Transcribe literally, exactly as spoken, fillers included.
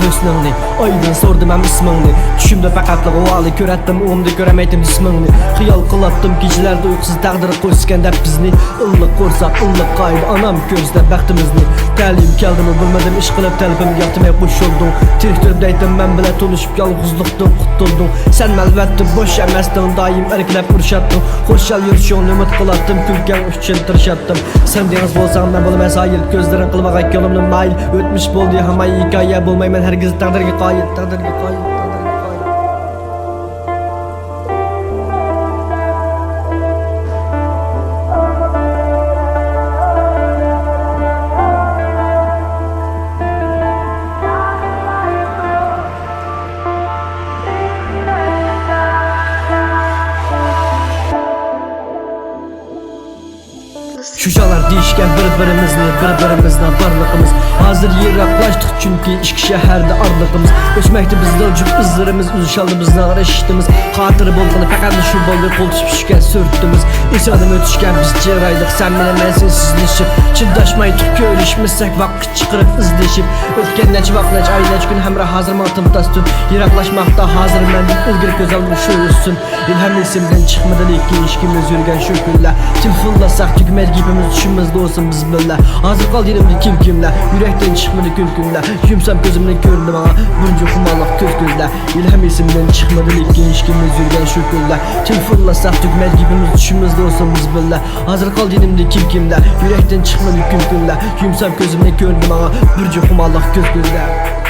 ھۆسنۈڭنى، ئايدىن سورىدىم ھەم ئىسمىڭنى. چۈشۈمدە پەقەتلا غۇۋالى كۆرەتتىم، ئوڭۇمدا كۆرەلمەيتتىم جىسمىڭنى. خىيال قىلاتتىم كېچىلەردە ئۇيقۇسىز، تەقدىر قوشسىكەن دەپ بىزنى. ئىللىق قورساق، ئىللىق قائىدە، ئانام كۆرسىتە بەختىمىزنى. تەلىيىم كەلدىمۇ بىلمىدىم، ئىشقىلىپ تەلىپىمگە ياتماي قوشۇلدۇڭ. تىرىكتۈرۈپ دەيتتىم مەن بىلەن تونۇشۇپ، يالغۇزلۇقتىن قۇتۇلدۇڭ. سەن ئەلۋەتتە بوش ئەمەستىڭ، دائىم ئەركىلەپ ئۇرۇشاتتىڭ. خۇشال يۈرۈشۈڭنى ئۈمىد قىلاتتىم، كۈلكەڭ ئۈچۈن تىرىشاتتىم. سەن دېڭىز بولساڭ، مەن بولىمەن ساھىل، كۆزلىرىڭ قىلمىغان كۆڭلۈمنى مايىل. ئۆتمۈش بولدى ھامان ھېكايە، بولمايمەن ھەرگىز تەقدىرگە قايىل، تەقدىرگە قايىل، تەقدىرگە قايىل. شۇ چاغلار دېيىشكەن بىر-بىرىمىزنى، بىر-بىرىمىزنىڭ بارلىقىمىز. ھازىر يىراقلاشتۇق، چۈنكى ئىككى شەھەردە ئارىلىقىمىز. ئۆچمەكتە بىزنىڭ جۈپ ئىزلىرىمىز، ئۈزۈشەلدى بىزنىڭ رەشتىمىز. خاتىرە بولغىنى پەقەتلا شۇ بولدى، قول تۇتۇشۇپ چۈشكەن سۈرىتىمىز. ئېسىڭدىمۇ ئۆتۈشكەن بىز چىرايلىق، سەن مېنى، مەن سېنى سۆزلىشىپ. چىداشماي تۇرۇپ كۆرۈشمىسەك، ۋاقىت چىقىرىپ ئىزدىشىپ. ئۆتكەن نەچچە ۋاق، نەچچە ئاي، نەچچە كۈن ھەمراھ، ھازىر ماڭا تىمتاس تۈن. يىراقلاشماقتا ھازىر مەندىن، ئىلگىرى كۆز ئالدىم شۇ ئۆتسۇن. ھېلىھەم ئېسىمدىن چىقمىدى لېكىن ئىككىمىز يۈرگەن شۇ كۈنلەر. تېلېفونلاشساق تۈگىمەيدۇ گېپىمىز، چۈشىمىزدە بولسۇن بىز بىللە. ھازىر قالدى يېنىمدا كىم كىملەر، يۈرەكتىن چىقمىدى كۈن كۈنلەر. يۇمسام كۆزۈمنى كۆرۈندى ماڭا بىر جۇق خۇمارلىق كۆز كۆزلەر. ھېلىھەم ئېسىمدىن چىقمىدى لېكىن ئىككىمىز يۈرگەن شۇ كۈنلەر. تېلېفونلاشساق تۈگىمەيدۇ گېپىمىز، چۈشىمىزدە بولسۇن بىز بىللە. ھازىر قالدى يېنىمدا كىم كىملەر، يۈرەكتىن چىقمىدى كۈن كۈنلەر. يۇمسام كۆزۈمنى كۆرۈندى ماڭا بىر جۇق خۇمارلىق كۆز كۆزلەر.